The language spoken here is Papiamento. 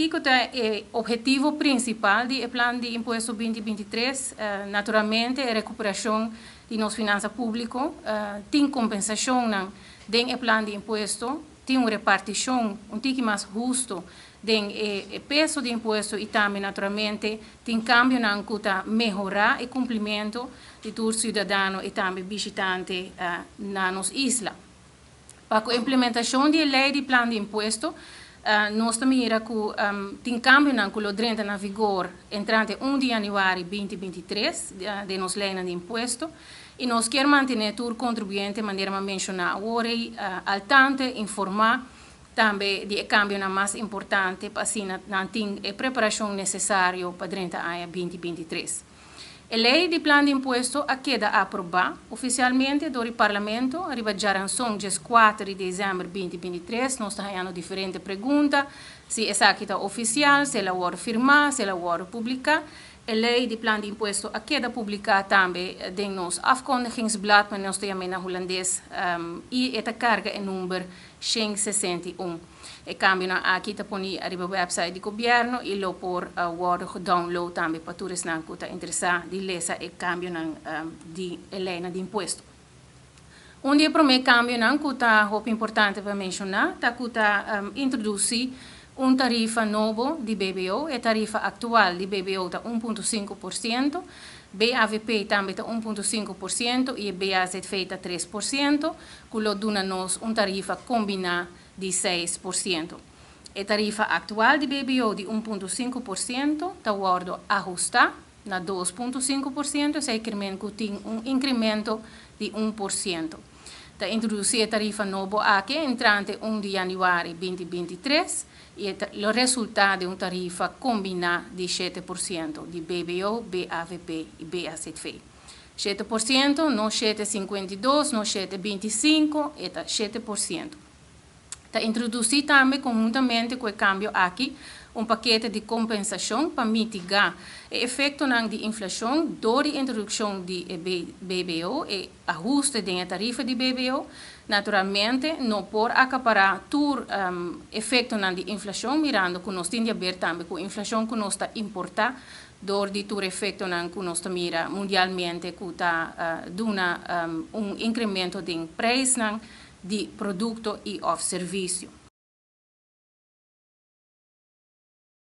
Kiko ta e objetivo principal di e plan di impuesto 2023? Naturalmente, e recuperacion di nos finansa publico. Tin compensacion den e plan di impuesto, tin un reparticion un tiki mas husto den e peso di impuesto y tambe, naturalmente, tin cambio cu ta mehora e cumplimento di tur ciudadano y tambe bishitante na nos isla. Pa e implementacion di ley di plan di impuesto, nos ta mira cu tin cambio cu lo drenta na vigor entrante 1 di januari 2023 di nos ley di impuesto y nos kier mantene tur contribuyente, manera mi a menciona awor, al tanto, informa tambe di cambio mas importante pa asina nan tin e preparacion necesario pa drenta aña 2023. E ley di plan di impuesto a keda aproba oficialmente door di Parlamento riba diaranson 4 di december 2023. Nos ta hayando diferente pregunta si esaki ta oficial, si el a wordo firma, si el a wordo publica. E ley di plan di impuesto a keda publica tambe den nos afkondigingsblad, mas nos ta na hulandes, y e ta carga e number 161. E cambio aki ta poni riba website di gobierno y lo por wordo gedownload tambe pa tur esnan cu ta interesa di lesa e cambio di ley di impuesto. Un di e prome cambio cu ta hopi importante pa menciona ta cu ta introduci un tarifa nobo di BBO. E tarifa actual di BBO ta 1,5%, BAVP tambe ta 1,5% y BAZV ta 3%, cu lo duna nos un tarifa combina di 6%. E tarifa actual di BBO di 1,5% ta wordo ahusta na 2,5%, esey cu tin un incremento di 1%. Ta introduci e tarifa nobo aki entrante 1 di januari 2023 y e resulta den un tarifa combina di 7% di BBO, BAVP y BAZV. 7%, no 7,52, no 7,25, ta 7%. Ta introduci tambe conhuntamente cu e cambio aki un pakete di compensacion pa mitiga e efecto di inflacion door di introduccion di BBO y ahuste di tarifa di BBO. Naturalmente, no por acapara tur efecto di inflacion, mirando cu nos tin di haber tambe cu inflacion cu nos ta importa door di tur efecto cu nos mira mundialmente cu ta duna un incremento di prijs di producto y of servicio.